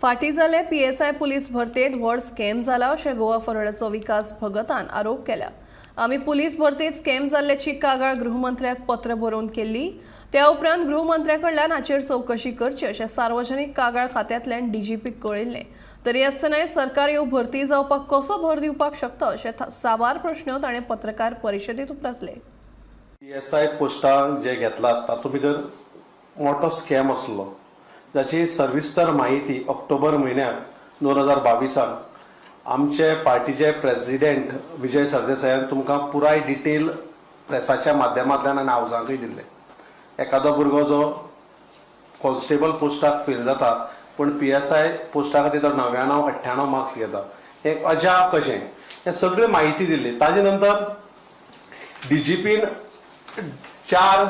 फाटीं जाल्ले PSI police भरतेंत व्हड स्कॅम जाला अशें गोवा फॉरवर्डाचो विकास भगतान आरोप केला. आमी पुलीस भरतेंत स्कॅम जाल्ल्याची कागाळ गृहमंत्र्याक पत्र बरोवन केल्ली. त्या उपरांत गृहमंत्र्या कडल्यान हाचेर चवकशी करची अशें सार्वजनीक कागाळ खात्यांतल्यान डीजीपीक कळयल्लें. तरी आसतनाय सरकार ह्यो भरती जावपाक कसो भर दिवपाक शकता अशे साबार प्रश्न ताणें पत्रकार परिशदेंत उप्रासले. पीएसआय पोस्टां जे घेतलात तातूंत भितर मोठो स्कॅम आसलो, जाची सविस्तर माहिती ऑक्टोबर म्हयन्याक 2022 त आमचे पार्टीचे प्रेसिडेंट विजय सरदेसायान तुमकां पुराय डिटेल प्रेसाच्या माध्यमांतल्यान आनी हावजांकूय दिल्ले. एखादो भुरगो जो कॉन्स्टेबल पोस्टाक फेल जाता, पूण पीएसआय पोस्टा खातीर तो 99, 98 मार्क्स घेता, हें अजाप कशें, हें सगळी माहिती दिल्ली. ताजे नंतर डीजीपीन चार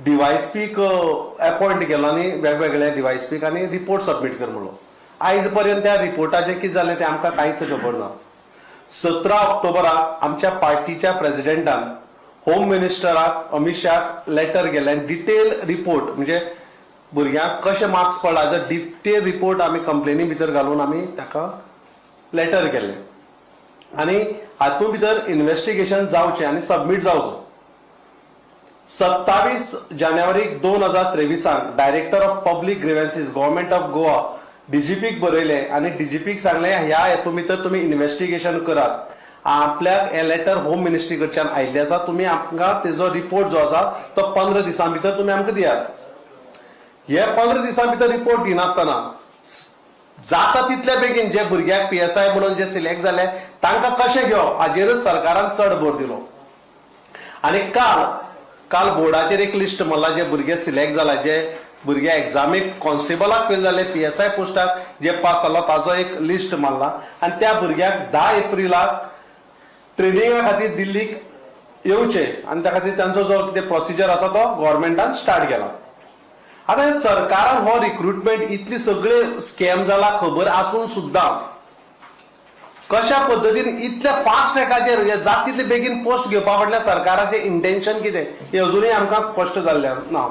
डीवायएसपीक अपॉयंट केलो आनी वेगवेगळे डीवायएसपीक आनी रिपोर्ट सबमीट कर म्हणलो. आयज पर्यंत त्या रिपोर्टाचें कितें जालें तें आमकां कांयच खबर ना. 17 ऑक्टोबराक आमच्या पार्टीच्या प्रेसिडेंटान होम मिनिस्टराक अमीत शाक लेटर गेलें आनी डिटेल रिपोर्ट, म्हणजे भुरग्यांक कशे मार्क्स पडला हाजो डिटेल रिपोर्ट आमी कंप्लेनी भितर घालून आमी ताका लेटर केल्लें आनी हातूंत भितर इन्व्हेस्टिगेशन जावचें आनी सबमीट जावचो. 27 जानेवारीक 2023 त Director of Public Grievances, Government of Goa, डीजीपीक बरयलें आनी डीजीपीक सांगलें, ह्या हेतून भितर तुमी इन्व्हेस्टिगेशन करात. आपल्याक हें लेटर होम मिनिस्ट्री कडच्यान आयिल्लें आसा. तुमी आमकां तेजो रिपोर्ट जो आसा तो 15 दिसां भितर तुमी आमकां दियात. हे 15 दिसां भितर रिपोर्ट दिनासतना जाता तितल्या बेगीन जे भुरग्याक पीएसआय म्हणून जे सिलेक्ट जाले तांकां कशें घेवप हाजेरच सरकारान चड भर दिलो. आनी काल काल बोर्डाचेर एक लिस्ट मारला, जे भुरगे सिलेक्ट जाला, जे भुरगे एग्जामीक कॉन्स्टेबलाक फेल जाले, पीएसआय पोस्टाक जे पास जाला, ताजो एक लिस्ट मारला आनी त्या भुरग्याक 10 एप्रिलाक ट्रेनिंगा खातीर दिल्लीक येवचे आनी त्या खातीर तांचो जो कितें प्रोसिजर आसा तो गव्हर्मेंटान स्टार्ट केला. आतां हे सरकारान हो रिक्रुटमेंट इतली सगळे स्कॅम जाला खबर आसून सुद्दां कशा पद्दतीन इतल्या फास्ट ट्रॅकाचेर जाता तितले बेगीन पोस्ट घेवपा फाटल्यान सरकाराचें इंटेन्शन कितें हें अजुनूय आमकां स्पश्ट जाल्लें ना.